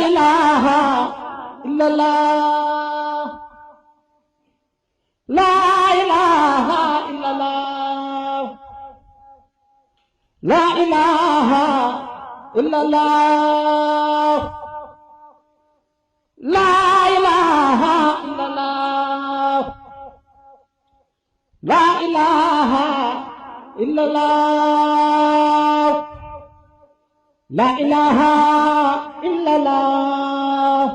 ilaha illallah la ilaha illallah la ilaha illallah la ilaha illallah la ilaha illallah la ilaha illallah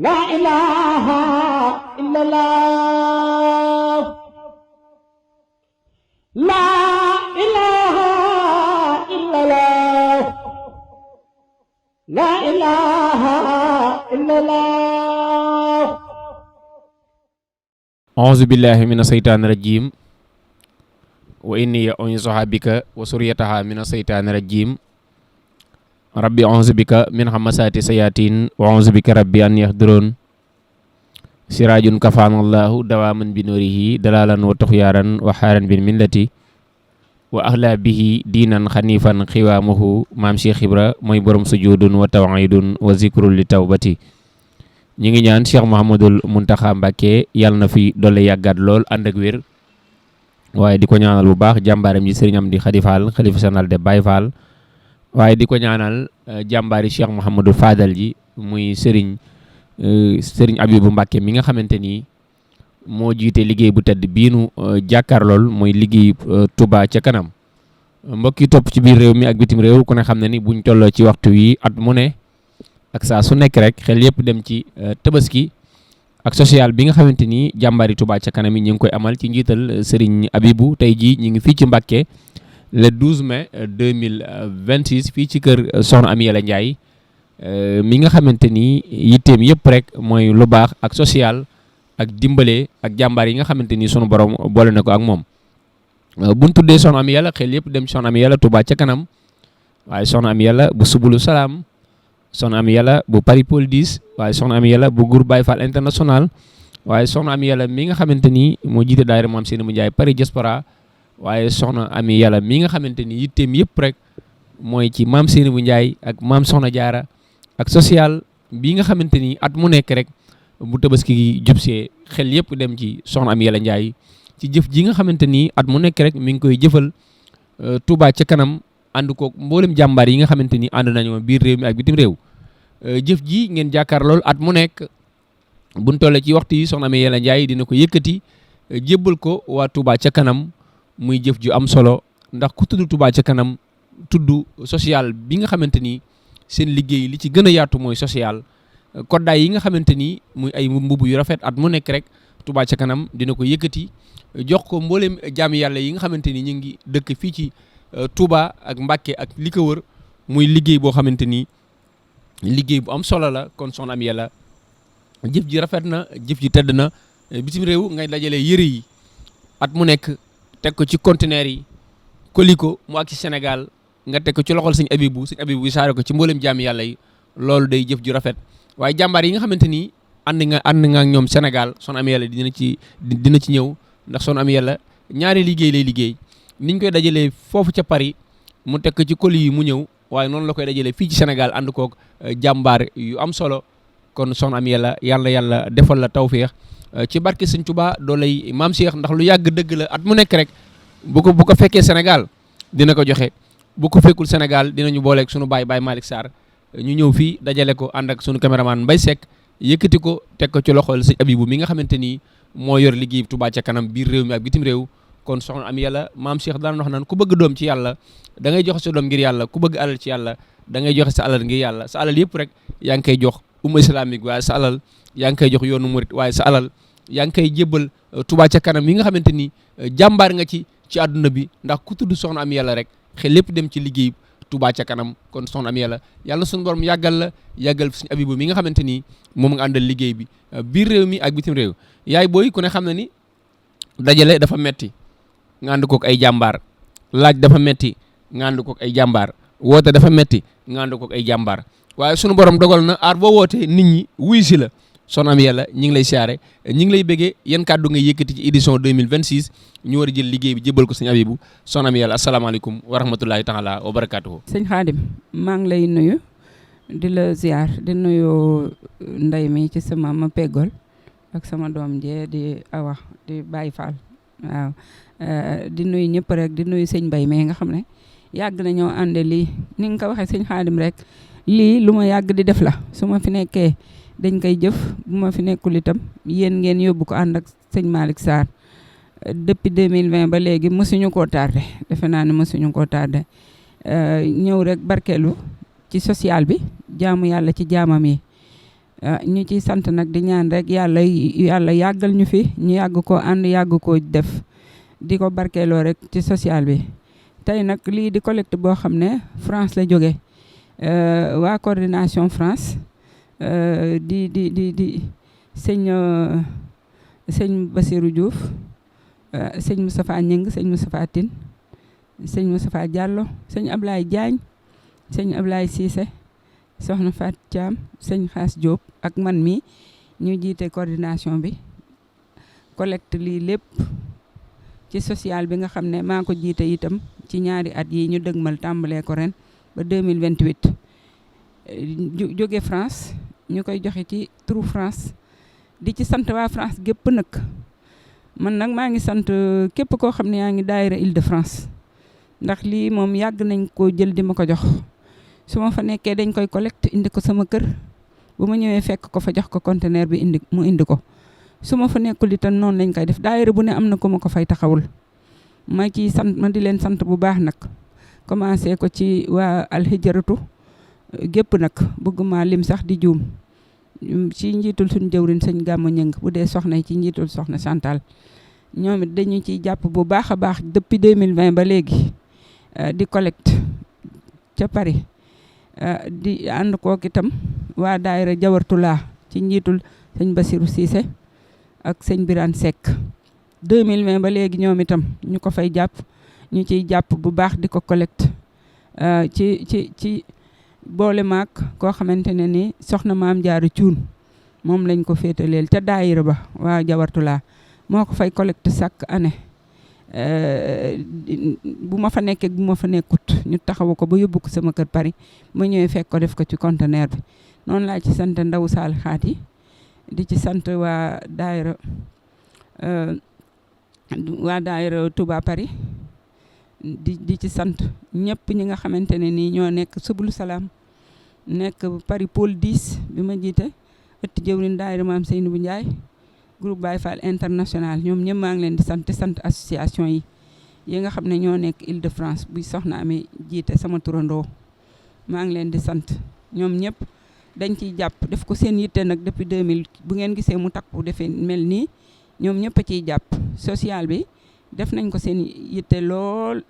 la ilaha illallah la ilaha illallah la ilaha illallah. A'udzu billahi mina seytaani rajim wa inni u'iizuha bika wa suriyataha mina seytaani rajim rabbi a'udzu bika min hamasaati sayaatiin wa a'udzu bika rabbi an yahduruun siraajun kafaanallahu dawaaman bi nuurihi dalaalan wa tuxyaaran wa xaaran bil millati wa ahlaa bihi diinan xaniifan xiwaamuhu maam Cheikh Ibra mooy borom sujuudun wa tawhiidun wa zikrun li tawbati. ñi ngi ñaan Cheikh Mouhamadul Mountakha Mbacké yàlla na fi doole yàggaat lool ànd ak wér waaye di ko ñaanal bu baax jàmbaaram ji Serigne Amdi Khady Fall xalifa général de Baye Fall waaye di ko ñaanal jàmbaari Cheikh Mouhamadou Fadal ji muy Serigne Abibou Mbacké mi nga xamante ni moo jiite liggéey bu tedd biinu jàkkaarlool mooy liggéey Touba ca kanam. mbokk yi topp ci biir réew mi ak bitim réew ku ne xam ne ni buñ tolloo ci waxtu wi at mu ne ak saa su nekk rek xel yëpp dem ci tabaski ak social bi nga xamante ni jàmbaari Touba ca kanam yi ñu ngi koy amal ci njiital Serigne Abibou tey jii ñu ngi fii ci Mbacké le 12 mai 2026 fii ci kër Soxna Amy Yalla Ndiaye mi nga xamante ni yitteem yëpp rek mooy lu baax ak social ak dimbale ak jàmbaar yi nga xamante ni sunu borom boole na ko ak moom. buñ tuddee Soxna Amy Yalla xel yëpp dem Soxna Amy Yalla Touba ca kanam waaye Soxna Amy Yalla bu Subulu Salaam. Soxna Amy Yalla bu Paris Paul 10 waaye Soxna Amy Yalla bu groupe Baye Fall international waaye Soxna Amy Yalla mi nga xamante ni moo jiite daayira Maam Seynabou Ndiaye Paris diaspora waaye Soxna Amy Yalla mi nga xamante ni yitteem yëpp rek mooy ci Maam Seynabou Ndiaye ak Maam Soxna Jaara ak social bi nga xamante ni at mu nekk rek bu tabaski gi jubsee xel yëpp dem ci Soxna Amy Yalla Ndiaye ci jëf ji nga xamante ni at mu nekk rek mi ngi koy jëfal Touba ca kanam ànd koog mboolem jàmbaar yi nga xamante ni ànd nañu biir réew mi ak bitim réew jëf ji ngeen jàkkaar lool at mu nekk buñ tollee ci waxtu yi Soxna Amy Yalla Ndiaye dina ko yëkkati jébbal ko waa Touba ca kanam muy jëf ju am solo ndax ku tudd Touba ca kanam tudd social bi nga xamante ni seen liggéey li ci gën a yaatu mooy social koddaay yi nga xamante ni muy ay mbubb yu rafet at mu nekk rek Touba ca kanam dina ko yëkkati jox ko mboolem jaami yàlla yi nga xamante ni ñu ngi dëkk fii ci Touba ak Mbacké ak li ko wër muy liggéey boo xamante ni liggéey bu am solo la. kon Soxna Amy Yalla jëf ji rafet na jëf ji tedd na bitim réew ngay dajale yëre yi at mu nekk teg ko ci conteneur yi koli ko mu ak ci Sénégal nga teg ko ci loxol Serigne Abibou saare ko ci mboolem jaami yàlla yi loolu day jëf ju rafet. waaye jàmbaar yi nga xamante ni ànd nga ak ñoom Sénégal Soxna Amy Yalla dina ci ñëw ndax Soxna Amy Yalla ñaari liggéey lay liggéey niñ koy dajalee foofu ca Paris mu teg ko ci colis yi mu ñëw waaye noonu la koy dajalee fii ci Sénégal ànd koog jàmbaar yu am solo. kon Soxna Amy Yalla yàlla defal la tawféex ci barke Sëñ Touba doo lay maam Cheikh ndax lu yàgg dëgg la at mu nekk rek bu ko fekkee Sénégal dina ko joxe bu ko fekkul Sénégal dinañu booleeg sunu baay Malick Sarr ñu ñëw fii dajale ko ànd ak sunu caméraman Mbaye Seck yëkkati ko teg ko ci loxol Sëñ Abibou mi nga xamante ni moo yor liggéey Touba ca kanam biir réew mi ak bitim réew. kon Soxna Amy Yalla maam Cheikh daan wax naan ku bëgg doom ci yàlla da ngay joxe sa doom ngir yàlla ku bëgg alal ci yàlla da ngay joxe sa alal ngir yàlla sa alal yëpp rek yaa ngi koy jox umma islamique waaye sa alal yaa ngi koy jox yoonu murit waaye sa alal yaa ngi koy jébbal Touba ca kanam yi nga xamante ni jàmbaar nga ci àdduna bi ndax ku tudd Soxna Amy Yalla rek xel lépp dem ci liggéey Touba ca kanam. kon Soxna Amy Yalla yàlla suñu borom yàggal Serigne Abibou mi nga xamante ni moom nga àndal liggéey bi biir réew mi ak bitim réew. yaay booy ku ne xam na ni dajale dafa metti nga ànd kook ay jàmbaar laaj dafa metti nga ànd kook ay jàmbaar woote dafa metti nga ànd kook ay jàmbaar waaye sunu borom dogal na aar boo wootee nit ñi wuy si la. Soxna Amy Yalla ñi ngi lay siyaare ñi ngi lay bëggee yan kàddu nga yëkkati ci édition 2026 ñu war a jël liggéey bi jébbal ko Serigne Abibou. Soxna Amy Yalla asalaamaaleykum wa rahmatulahi taala wa barakaatuhu. sëñ Khadim maa ngi lay nuyu di la ziar di nuyu ndey mi ci sama ma peggool ak sama doom jee di Awa di Baye Fall waaw di nuyu ñëpp rek di nuyu sëñ Bay mais nga xam ne yàgg nañoo ànde lii ni nga ko waxee sëñ Xaadim rek lii lu ma yàgg di def la su ma fi nekkee dañ koy jëf bu ma fi nekkul itam yéen ngeen yóbbu ko ànd ak sëñ Malick Sarr depuis 2020 ba léegi mësuñu koo tardé defe naa ne mësuñu koo tardé ñëw rek barkeelu ci social bi jaamu yàlla ci jaamam yi ñu ciy sant nag di ñaan rek yàlla yàggal ñu fi ñu yàgg koo ànd yàgg koo def di ko barkeeloo rek ci social bi tey nag lii di collecte boo xam ne France la jóge waa coordination France di sëñ Basirou Diouf sëñ Moustapha Ñing sëñ Moustapha Tine sëñ Moustapha Diallo sëñ Ablaye Diagne sëñ Ablaye Cissé soxna Fat Thiam sëñ Xaas Diop ak man mi ñu jiite coordination bi collecte lii lépp ci social bi nga xam ne maa ko jiite itam ci ñaari at yi ñu dëgmal tàmbalee ko ren ba 2028 jóge France ñu koy joxe ci turu France di ci sant waa France gépp nag man nag maa ngi sant képp koo xam ne yaa ngi daayira Île-de-France ndax lii moom yàgg nañ koo jël di ma ko jox su ma fa nekkee dañ koy collecte indi ko sama kër bu ma ñëwee fekk ko fa jox ko conteneur bi indi ko su ma fa nekkul itam noonu lañ koy def daayira bu ne am na ko ma ko fay taxawul ma ciy sant ma di leen sant bu baax nag commencé ko ci waa alxijaratu gépp nag bëgguma lim sax di juum ci njiitul suñu jëwriñ sëñ Gàmmu Ñëng bu dee soxna yi ci njiitul soxna Chantal ñoom it dañu ciy jàpp bu baax a baax depuis 2020 ba léegi di collecte ca Paris di ànd kook itam waa daayira Jawartulaa ci njiitul sëñ Basirou Cissé ak sëñ Birane Seck 2020 ba léegi ñoom itam ñu ko fay jàpp ñu ciy jàpp bu baax di ko collecte ci boole maak koo xamante ne ni soxna maam Jaaru Cuun moom lañ ko féetaleel ca daayira ba waa Jawartulaa moo ko fay collecte chaque année bu ma fa nekkee bu ma fa nekkut ñu taxawu ko ba yóbbu ko sama kër Paris ma ñëwee fekk ko def ko ci conteneur bi noonu laa ci sant ndaw saal xaat yi di ci sant waa daayira Touba Paris di ci sant ñëpp ñi nga xamante ne nii ñoo nekk Subulu Salaam nekk Paris Pôle 10 bi ma jiite ëtt jëwriñ daayira Maam Seynabou Ndiaye groupe Baye Fall international ñoom ñëpp maa ngi leen di sant association yi nga xam ne ñoo nekk Île-de-France buy soxna amee jiite sama turandoo maa ngi leen di sant ñoom ñëpp dañ ciy jàpp def ko seen yitte nag depuis 2000 bu ngeen gisee mu takku defee mel nii ñoom ñëpp a ciy jàpp social bi def nañ ko seen yitte lool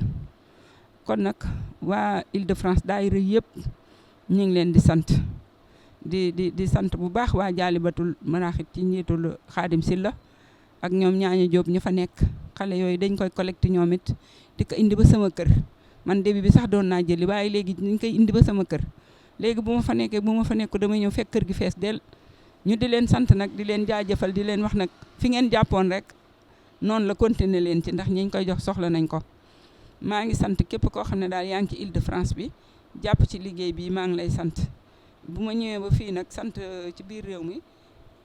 kon nag waa Île-de-France daayira yëpp ñu ngi leen di sant di sant bu baax waa Jaalibatul Maraaxib ci njiitul Xaadim Silla ak ñoom ñaañu Jóob ñu fa nekk xale yooyu dañ koy collecté ñoom it di ko indi ba sama kër man début bi sax doon naa jëli waaye léegi ñu koy indi ba sama kër léegi bu ma fa nekkee bu ma fa nekku damay ñëw fekk kër gi fees del ñu di leen sant nag di leen jaajëfal di leen wax nag fi ngeen jàppoon rek noonu la continuer leen ci ndax ñi ñu koy jox soxla nañ ko maa ngi sant képp koo xam ne daal yaa ngi ci Île-de-France bi jàpp ci liggéey bi maa ngi lay sant bu ma ñëwee ba fii nag sant ci biir réew mi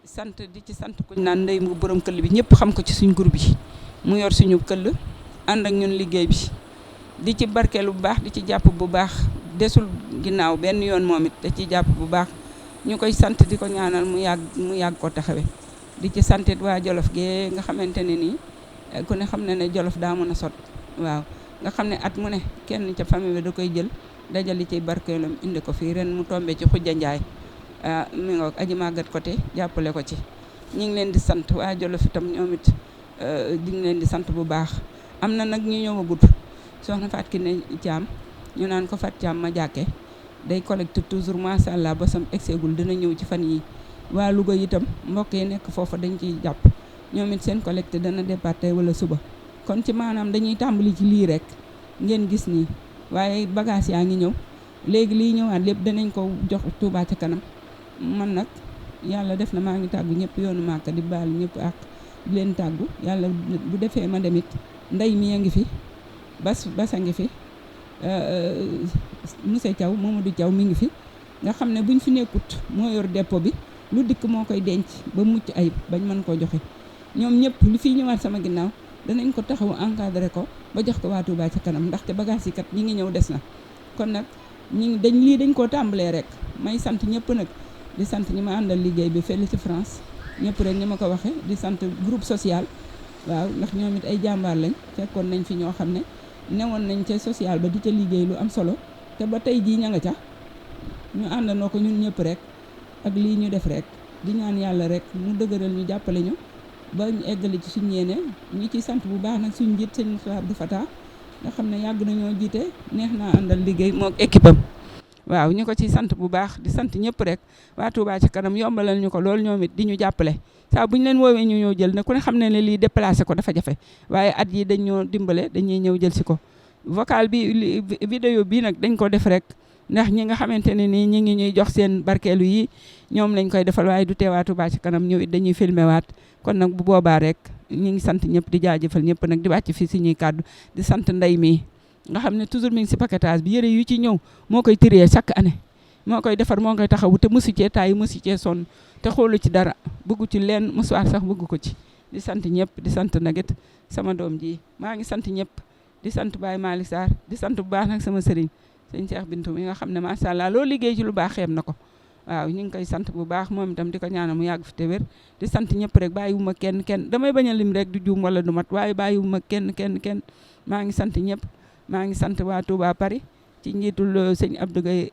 sant di ci sant kuñ naan ndey mu borom këll bi ñëpp xam ko ci suñ groupe yi mu yor suñu këll ànd ak ñun liggéey bi di ci barkeelu bu baax di ci jàpp bu baax desul ginnaaw benn yoon moom it da ciy jàpp bu baax ñu koy sant di ko ñaanal mu yàgg ko taxawe di ci santit waa Jolof gee nga xamante ne nii ku ne xam ne Jolof daa mën a sot waaw nga xam ne at mu ne kenn ca famille bi da koy jël dajali ci barkeelam indi ko fii ren mu tombe ci Xujja Njaay mi nga aji màggat côté jàppale ko ci ñu ngi leen di sant waa Jolof itam ñoom it di ngi leen di sant bu baax am na nag ñu ñëwagut soxna Faat Kiné Thiam ñu naan ko Fat Thiam ma jàkke day collecte toujours macha allah ba sam exegul dina ñëw ci fan yi waa Louga itam mbokk yi nekk foofa dañ ciy jàpp ñoom it seen collecte dana départé wala suba kon ci maanaam dañuy tàmbali ci lii rek ngeen gis nii waaye bagage yaa ngi ñëw léegi liy ñëwaat lépp danañ ko jox Touba ca kanam man nag yàlla def na maa ngi tàggu ñëpp yoonu Màkka di baal ñëpp ak di leen tàggu yàlla bu defee ma demit ndey mi a ngi fi basa ngi fi monsieur Thiaw Mamadou Thiaw mi ngi fi nga xam ne buñ fi nekkut moo yor dépôt bi lu dikk moo koy denc ba mucc ayib bañ mën koo joxe ñoom ñëpp li fiy ñëwaat sama ginnaaw danañ ko taxawu encadré ko ba jox ko waa Touba ca kanam ndaxte bagage yi kat ñi ngi ñëw des na kon nag dañ koo tàmbalee rek may sant ñëpp nag di sant ñi ma àndal liggéey bi fële ci France ñëpp rek ñi ma ko waxe di sant groupe social waaw ndax ñoom it ay jàmbaar lañ fekkoon nañ fi ñoo xam ne newoon nañ ca social ba di ca liggéey lu am solo te ba tey jii ña nga ca ñu àndandoo ko ñun ñëpp rek ak lii ñu def rek di ñaan yàlla rek mu dëgëral ñu jàppale ñu ba ñu eggale ci suñu yéene ñu ciy sant bu baax nag suñu njiit sëñ Moussa Abdou Fatah nga xam ne yàgg nañoo jiite neex naa àndal liggéey moo équipe am waaw ñu ko ciy sant bu baax di sant ñëpp rek waa Touba ci kanam yombalal ñu ko loolu ñoom it di ñu jàppale saa bu ñu leen woowee ñu ñëw jël na ku ne xam ne ne lii déplacé ko dafa jafe waaye at yi dañ ñoo dimbale dañuy ñëw jël si ko vocal bi vidéo bii nag dañ ko def rek ndax ñi nga xamante ne nii ñi ngi ñuy jox seen barkeelu yi ñoom lañ koy defal waaye du teewaa Touba ci kanam ñëw it dañuy filmé waat kon nag bu boobaa rek ñi ngi sant ñëpp di jaajëfal ñëpp nag di wàcc fii suñuy kàddu di sant ndey mii nga xam ne toujours mi ngi si paquetage bi yëre yu ci ñëw moo koy trier chaque année moo koy defar moo koy taxawu te mësu cee taay mësu cee sonn te xoolu ci dara bëggu ci leen mësuwaat sax bëggu ko ci di sant ñëpp di sant nag it sama doom ji maa ngi sant ñëpp di sant Baye Malick Sarr di sant bu baax nag sama sëriñ sëñ Cheikh Bintou mi nga xam ne macha allah loo liggéey ci lu baax xeeb na ko waaw ñu ngi koy sant bu baax moom itam di ko ñaanal mu yàgg fi te wér di sant ñëpp rek bàyyiwuma kenn damay bañ a lim rek du juum wala du mat waaye bàyyiwuma kenn maa ngi sant ñëpp maa ngi sant waa Touba Paris ci njiitul sëñ Abdou Gueye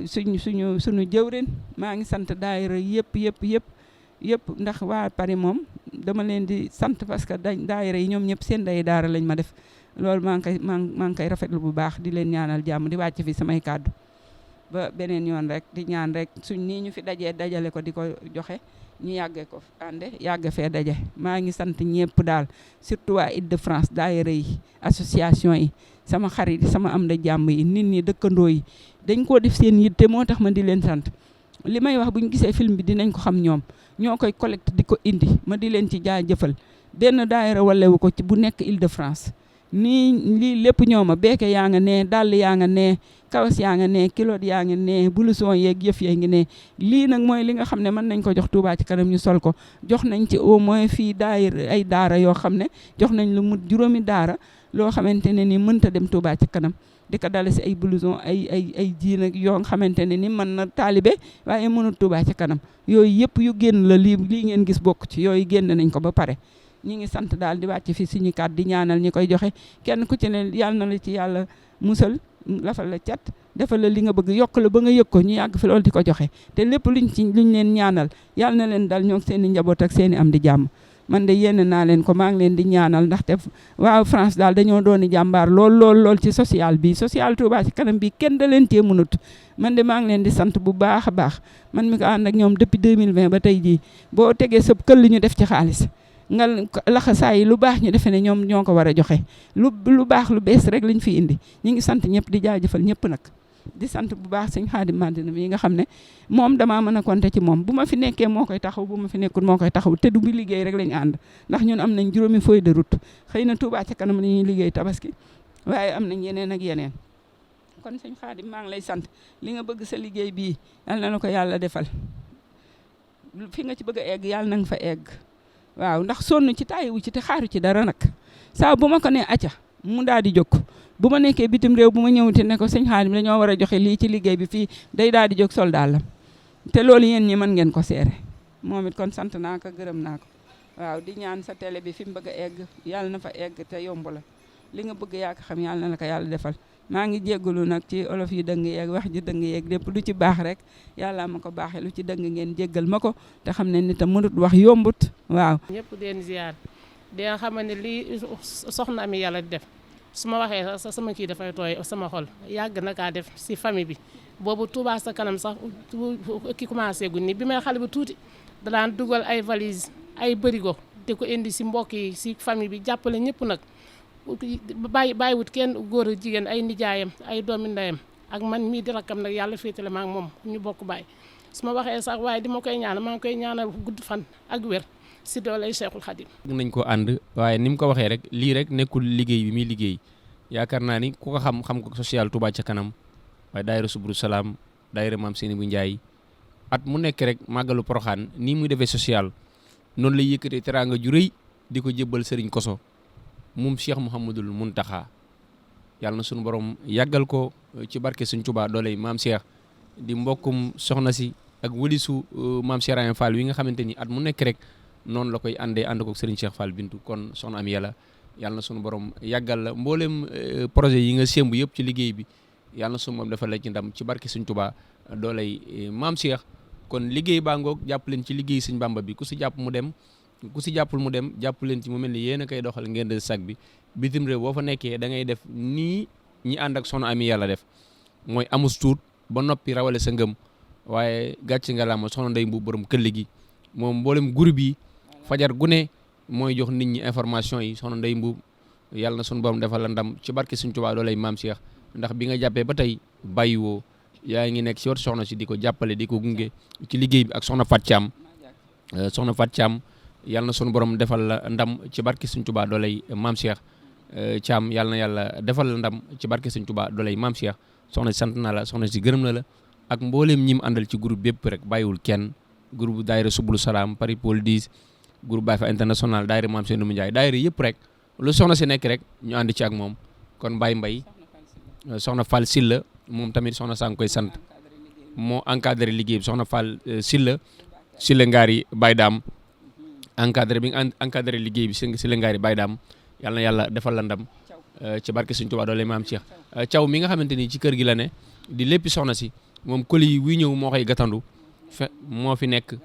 suñu jëwrin maa ngi sant daayira yëpp ndax waa Paris moom dama leen di sant parce que daayira yi ñoom ñëpp seen day daara lañ ma def loolu maa ngi koy rafetlu bu baax di leen ñaanal jàmm di wàcc fi samay kàddu ba beneen yoon rek di ñaan rek suñ nii ñu fi dajale ko di ko joxe ñu yàggee ko ànde yàgg fee daje maa ngi sant ñëpp daal surtout waa Île-de-France daayira yi association yi sama xarit yi sama am da jàmm yi nit ñi dëkkandoo yi dañ koo def seen yitte moo tax ma di leen sant li may wax bu ñu gisee film bi dinañ ko xam ñoom ñoo koy collecte di ko indi ma di leen ci jaajëfal benn daayira walewu ko ci bu nekk Île-de-France nii lii lépp ñoo ma beeke yaa nga ne dàll yaa nga ne kawas yaa nga ne kiloot yaa nga ne blouson yeeg yëf yaa ngi ne lii nag mooy li nga xam ne mën nañ ko jox Touba ci kanam ñu sol ko jox nañ ci au moins fii ay daara yoo xam ne jox nañ lu mu juróomi daara loo xamante ne ni mënta dem Touba ci kanam di ko dale si ay blouson ay jiin ak yoo xamante ne ni mën na taalibe waaye mënut Touba ci kanam yooyu yëpp yu génn la lii ngeen gis bokk ci yooyu génn nañ ko ba pare ñi ngi sant daal di wàcc fi suñu kàddu di ñaanal ñi koy joxe kenn ku ci ne yàlla na la ci yàlla musal lafal la cat defal la li nga bëgg yokk la ba nga yëg ko ñu yàgg fi loolu di ko joxe te lépp luñ leen ñaanal yàlla na leen dal ñoo seen i njaboot ak seen i am di jàmm man de yéene naa leen ko maa ngi leen di ñaanal ndaxte waaw France daal dañoo dooni jàmbaar lool ci social bi social Touba ci kanam bi kenn da leen cee mënut man de maa ngi leen di sant bu baax a baax man mi ko ànd ak ñoom depuis 2020 ba tey jii boo tegee sab këll ñu def ci xaalis nga laxasaa yi lu baax ñu defe ne ñoom ñoo ko war a joxe lu baax lu bees rek lañ fi indi ñu ngi sant ñëpp di jaajëfal ñëpp nag di sant bu baax sëñ Xaadim Madina mi nga xam ne moom damaa mën a compter ci moom bu ma fi nekkee moo koy taxaw bu ma fi nekkul moo koy taxaw te du bi liggéey rek lañu ànd ndax ñun am nañ juróomi feuille de route xëy na Touba ca kanam la ñuy liggéey tabaski waaye am nañ yeneen ak yeneen kon sëñ Xaadim maa ngi lay sant li nga bëgg sa liggéey bii yal na la ko yàlla defal fi nga ci bëgg a egg yàlla na nga fa egg waaw ndax sonn ci tàyyiwu ci te xaaru ci dara nag saa bu ma ko nee acca mu daal di jóg bu ma nekkee bitim réew bu ma ñëwute ne ko sëñ Xaadim dañoo war a joxe lii ci liggéey bi fii day daal di jóg soldaal la te loolu yéen ñi mën ngeen ko seere moom it kon sant naa ko gërëm naa ko waaw di ñaan sa télé bi fi mu bëgg a egg yàlla na fa egg te yomb la li nga bëgg yaa ko xam yàlla na la ko yàlla defal maa ngi jéggalu nag ci olof yi dëng yeeg wax ji dëng yeeg lépp lu ci baax rek yàlla ma ko baaxee lu ci dëng ngeen jéggal ma ko te xam ne nit a mënut wax yombut waaw. ñëpp den ziar di nga xam ne lii soxna Ami yàlla di def su ma waxee sax sama kii dafay tooy sama xol yàgg na kaa def si famille bi boobu Touba sa kanam sax ki commencé gu ni bi may xale bi tuuti da daan dugal ay valise ay bërigo di ko indi si mbokk yi si famille bi jàppale ñëpp nag. bàyyiwut kenn góor ak jigéen ay nijaayam ay doomi ndeyam ak man mii di rakkam nag yàlla féetale ma ak moom ñu bokk bàyyi su ma waxee sax waaye di ma koy ñaanal maa ngi koy ñaanal gudd fan ak wér si dooley Cheikhul Khadim. nañ ko ànd waaye ni mu ko waxee rek lii rek nekkul liggéey bi muy liggéey yaakaar naa ni ku ko xam ko social Touba ca kanam waaye daayira Subulu Salaam daayira Maam Seeni bu Njaay at mu nekk rek màggalu Poroxaan nii muy defee social noonu lay yëkkatee teraanga ju rëy di ko jébbal Serigne Koso moom Cheikh Mouhamadul Muntaxa yàlla na suñu borom yàggal ko ci barke Sëñ Tuubaa dooley Maam Cheikh di mbokkum soxna si ak wëlisu Maam Cheikh Rahim Fall wi nga xamante ni at mu nekk rek noonu la koy ànd ko Serigne Cheikh Fall Bintu kon soxna am yàlla na suñu borom yàggal la mboolem projet yi nga sémb yëpp ci liggéey bi yàlla na suñu moom defal la ci ndam ci barke Sëñ Tuubaa dooley Maam Cheikh kon liggéey baa ngoog jàpp leen ci liggéey Sëñ Bàmba bi ku si jàpp mu dem ku si jàppul mu dem jàpp leen ci mu mel ni yéen a koy doxal ngeen de sag bi bitim réew boo fa nekkee da ngay def nii ñi ànd ak soxna ami yàlla def mooy amus tuut ba noppi rawale sa ngëm waaye gàcc nga la ma soxna Ndey Mbuub borom këll gi moom mboolem groupe yi fajar gune mooy jox nit ñi information yi soxna Ndey Mbuub yàlla na sunu borom defal la ndam ci barke Sëñ Tuubaa doolay Maam Cheikh ndax bi nga jàppee ba tey bàyyiwoo yaa ngi nekk si war soxna si di ko jàppale di ko gunge ci liggéey bi ak soxna Fat Thiam yàlla na sunu borom defal la ndam ci barke Sëñ Tuubaa doolay Maam Cheikh Thiam yàlla na yàlla defal la ndam ci barke Sëñ Tuubaa doolay Maam Cheikh soxna si sant na la soxna si gërëm na la ak mbooleem ñi mu àndal ci groupe bépp rek bàyyiwul kenn groupe daayira Subulu Salaam Paris Paul 10 groupe Baye Fa international daayira Maam Seydou Ndiaye daayira yëpp rek lu soxna si nekk rek ñu ànd ci ak moom kon Baye Mbaye soxna Fall Silla moom tamit soxna saa ngi koy sant moo encadré liggéey bi soxna Fall Silla ngaari Baye Daam encadré bi nga encadré liggéey bi Silla ngaari Baye Daam yàlla na yàlla defal la ndam ci barke Sëñ Tuubaa doole Maam Cheikh Thiaw mi nga xamante ni ci kër gi la ne di léppi soxna si moom colis yi wuy ñëw moo koy gatandu moo fi nekk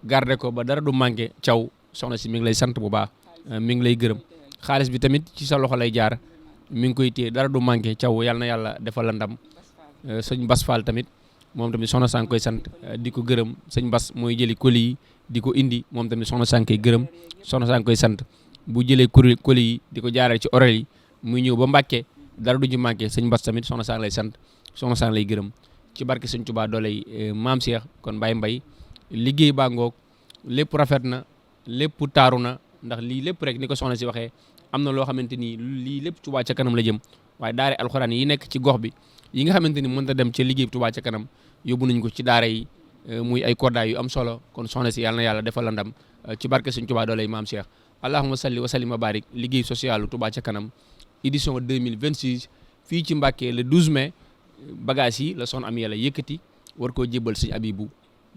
garde ko ba dara du manqué Thiaw soxna si mi ngi lay sant bu baax mi ngi lay gërëm xaalis bi tamit ci sa loxo lay jaar mi ngi koy téye dara du manqué Thiaw yàlla na yàlla defal la ndam sëñ Bas Fall tamit moom tamit soxna saa ngi koy sant di ko gërëm sëñ Bas mooy jëli colis yi di ko indi moom tamit soxna saa ngi koy gërëm soxna saa ngi koy sant bu jëlee colis yi di ko jaaree ci orel yi muy ñëw ba Mbàkke dara du ci manqué sëñ Bas tamit soxna saa ngi lay sant soxna saa ngi lay gërëm ci barke Sëñ Tuubaa dooley Maam Cheikh kon Baye Mbaye liggéey baa ngoog lépp rafet na lépp taaru na ndax lii lépp rek ni ko soxna si waxee am na loo xamante ni lii lépp Tuubaa ca kanam la jëm waaye daara alxuraan yi nekk ci gox bi yi nga xamante ni mënta dem ca liggéey Tuubaa ca kanam yóbbu nañ ko ci daara yi muy ay koddaay yu am solo kon soxna si yàlla na yàlla defal la ndam ci barke Sëñ Tuubaa dooley Maam Cheikh allahumma salli wa sallim wa barik liggéey social Tuubaa ca kanam édition 2026 fii ci Mbàkke le 12 mai bagage yi la soxna am yàlla yëkkati war koo jébbal sëñ Abibu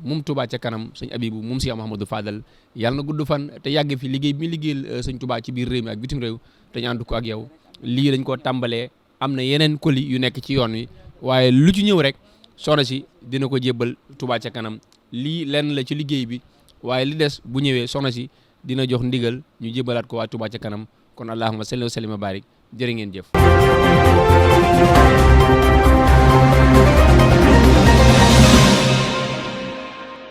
moom Touba ca kanam sëñ Abibu moom Cheikh Mouhamadou Fadal yàlla na gudd fan te yàgg fi liggéey bi mu liggéeyal sëñ Touba ci biir réew mi ak bitim réew te ñu ànd ko ak yow lii dañ koo tàmbalee am na yeneen colis yu nekk ci yoon wi waaye lu ci ñëw rek soxna si dina ko jébbal Touba ca kanam lii lenn la ci liggéey bi waaye li des bu ñëwee soxna si dina jox ndigal ñu jébbalaat ko waa Touba ca kanam kon allahumma salli wa sallim wa barik jërë ngeen jëf